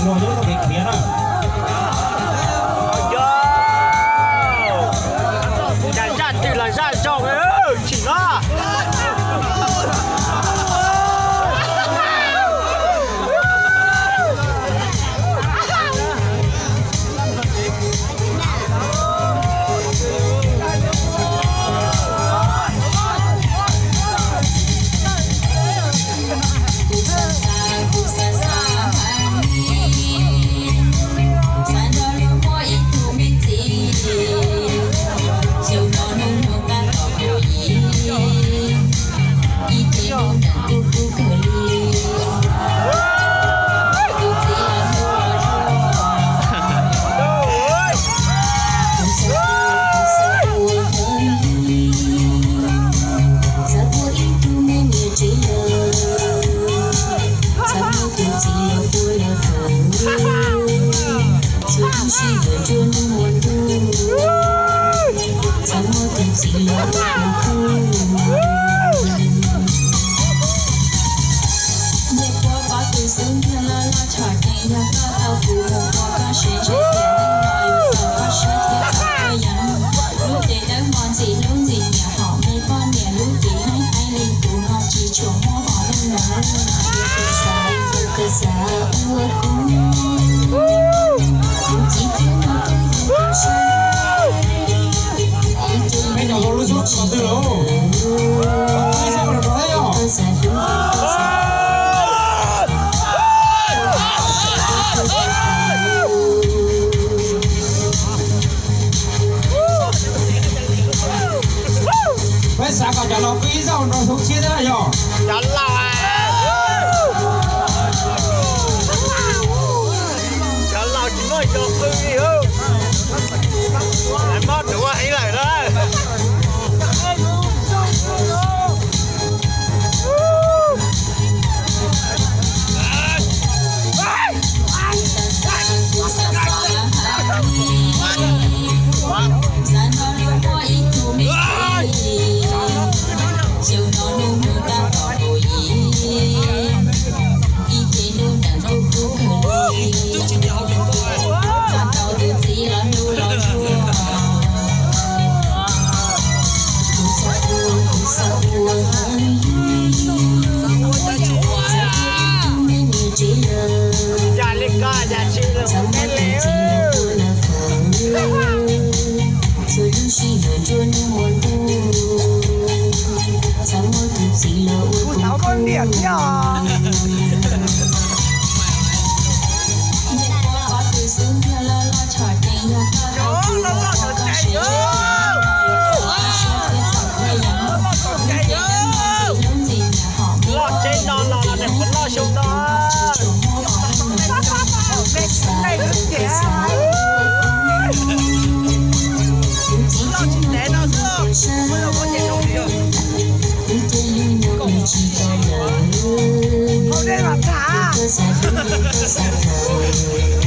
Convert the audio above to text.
Los yog ib txoj kev khiav na. Yog, zaj twg los zaj zoo, tsim los. Niam puab pov tus xub ntiag loj loj tshom ceev, yog koj tau kuv mus ua koj sev ntshe tias neej no yuav txaus koj siab thiab txaus koj yeeb. Lub cev dawb mos ntxim hlub ntxim nyiam, hom me poj niam lub cev heev heev li kuv ho tsis tshua muaj hom neej no. Koj xav, koj xav ua kuv, kuv txiv thiab no koj yog koj sab. Peb cov hluas lub suab tsis qhov twg los? Peb sab los rau thiab yog. Peb xav kom cov laus pw ib zaug nrog xub tshiab thiab yog. Cov laus, cov laus tsis muaj zog pw li. Mob duav heev lawm na. Yam li ko yam tsis los ua teb li. Kuv xav ua koj niam thiab os. Loj loj txog tsev, loj loj txog tsev. Loj tsev no los los nws puas loj xyoo no. Loj tsis ntev no xwb.